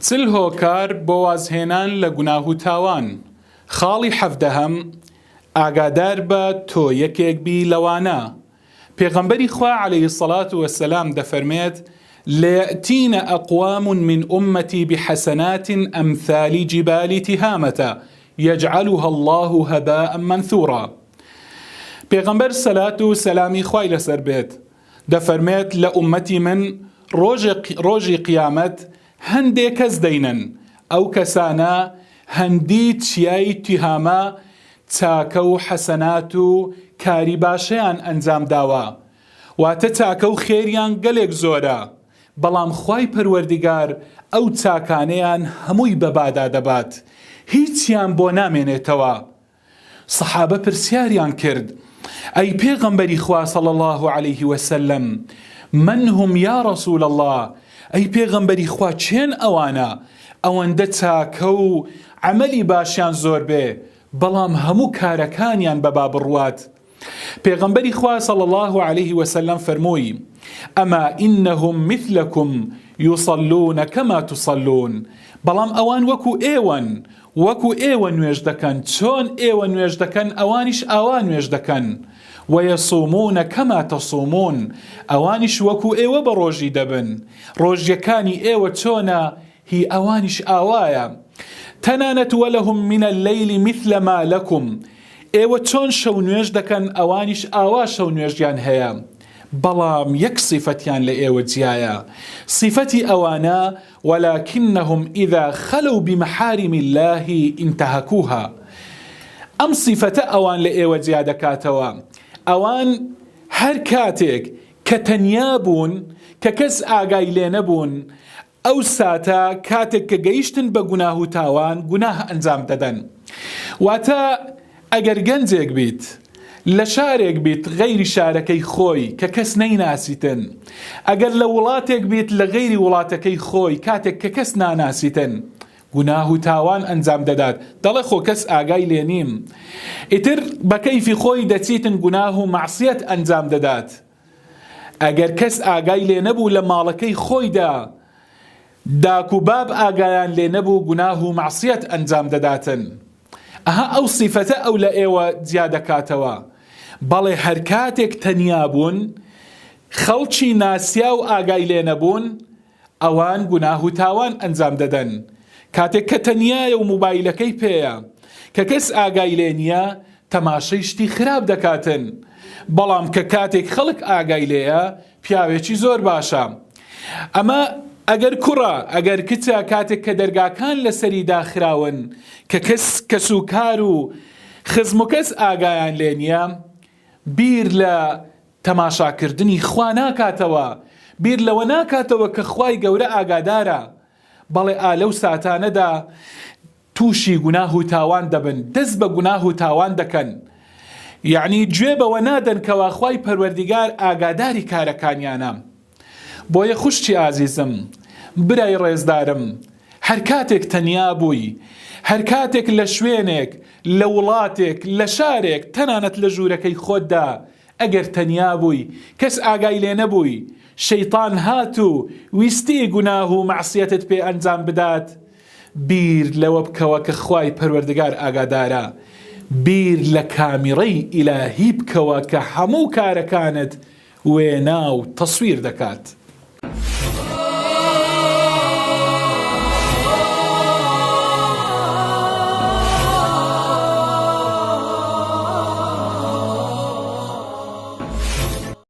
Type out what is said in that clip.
چل هۆکار بۆ وازهێنان لە گوناه و تاوان. خاڵی حەڤدەهەم، ئاگادار بە تۆ یەکێک بی لەوانە. پێغەمبەری خوا علیە الصلوە والسلام دەفەرمێت، ليأتين اقوام من امتی بحسنات امثال جبال تهامة یجعلها اللە هباء منثورا. پێغەمبەر سەلات و سەلامی خوای لەسەر بێت دەفەرمێت لە ئوممەتی من ڕۆژی قیامەت هەندێ کەس دەینن ئەو کەسانە هەندی چیای تیهامە چاکە و حەسەنات و کاری باشەیان ئەنجام داوە واتە چاکە و خێریان گەلێک زۆرە بەڵام خوای پەروەردگار ئەو چاکانەیان هەمووی بەبادا دەبات هیچیان بۆ نامێنێتەوە سەحابە پرسیاریان کرد، ئەی پێغەمبەری خوا صلی اللە علیه وسلم، من هم یا رسول اللە، ئەی پێغەمبەری خوا کێن ئەوانە ئەوەندە چاکە و عەمەلی باشیان زۆر بێ بەڵام هەموو کارەکانیان بەبا بڕوات؟ پێغەمبەری خوا صلی اللە علیه وسلم فەرمووی، اما انهم مثلکم یصلون کما تصلون، بەڵام ئەوان وەکو ئێوەن، وەکو ئێوە نوێژ دەکەن، چۆن ئێوە نوێژ دەکەن ئەوانیش ئاوا نوێژ دەکەن، ویصومون کما تصومون، ئەوانیش وەکو ئێوە بەڕۆژی دەبن، ڕۆژیەکانی ئێوە چۆنە هی ئەوانیش ئاوایە، تەنانەت ولهم من اللیل مثل ما لکم، ئێوە چۆن شەو نوێژ دەکەن ئەوانیش ئاوا شەو نوێژیان هەیە، بەڵام یەک سیفەتیان لە ئێوە جیایە، سیفەتی ئەوانە ولکنهم اذا خلوا بمحارم اللە انتهکوها، ئەم سیفەتە ئەوان لە ئێوە جیا دەکاتەوە، ئەوان هەر کاتێک کە تەنیا بوون، کە کەس ئاگای لێ نەبوون، ئەو ساتە کاتێک کە گەیشتن بە گوناه و تاوان گوناه ئەنجام دەدەن. واتە ئەگەر گەنجێک بیت لە شارێک بیت غەیری شارەکەی خۆی کە کەس نەیناسیتن، ئەگەر لە وڵاتێک بیت لە غەیری وڵاتەکەی خۆی کاتێک کە کەس ناناسیتن گوناه و تاوان ئەنجام دەدات دەڵێ خۆ کەس ئاگای لێ نیم ئیتر بە کەیفی خۆی دەچیتن گوناه و مەعسیەت ئەنجام دەدات. ئەگەر کەس ئاگای لێ نەبوو لە ماڵەکەی خۆیدا داک و باب ئاگایان لێ نەبوو گوناه و مەعسیەت ئەنجام دەداتن ئەها ئەو سیفەتە ئەو لە ئێوە جیا دەکاتەوە بەڵێ هەر کاتێک تەنیا بوون خەڵکی ناسیاو ئاگای لێ نەبوون ئەوان گوناه و تاوان ئەنجام دەدەن کاتێک کە تەنیایە و موبایلەکەی پێیە کە کەس ئاگای لێ نییە تەماشەی شتی خراپ دەکاتن بەڵام کە کاتێک خەڵک ئاگای لێیە پیاوێکی زۆر باشە ئەمە ئەگەر کوڕە ئەگەر کچە کاتێک کە دەرگاکان لەسەری داخراون کە کەس کەس و کار و خزم و کەس ئاگایان لێ نییە بیر لە تەماشاکردنی خوا ناکاتەوە، بیر لەوە ناکاتەوە کە خوای گەورە ئاگادارە، بەڵێ ئا لەو ساتانەدا تووشی گوناه و تاوان دەبن، دەست بە گوناه و تاوان دەکەن، یەعنی گوێ بەوە نادەن کەوا خوای پەروەردیگار ئاگاداری کارەکانیانە. بۆیە خوشکی ئازیزم، برای ڕێزدارم، هەرکاتێک تەنیا بووی، هەرکاتێک لە شوێنێک، لە وڵاتێک، لە شارێک، تەنانەت لە ژوورەکەی خۆتدا ئەگەر تەنیا بووی، کەس ئاگای لێ نەبووی، شەیتان هات و ویستی گوناه و مەعسیەتت پێ ئەنجام بدات، بیر لەوە بکەوە کە خوای پەروەردگار ئاگادارە، بیر لە کامیڕەی ئیلاهی بکەوە کە هەموو کارەکانت وێنا و تەسویر دەکات.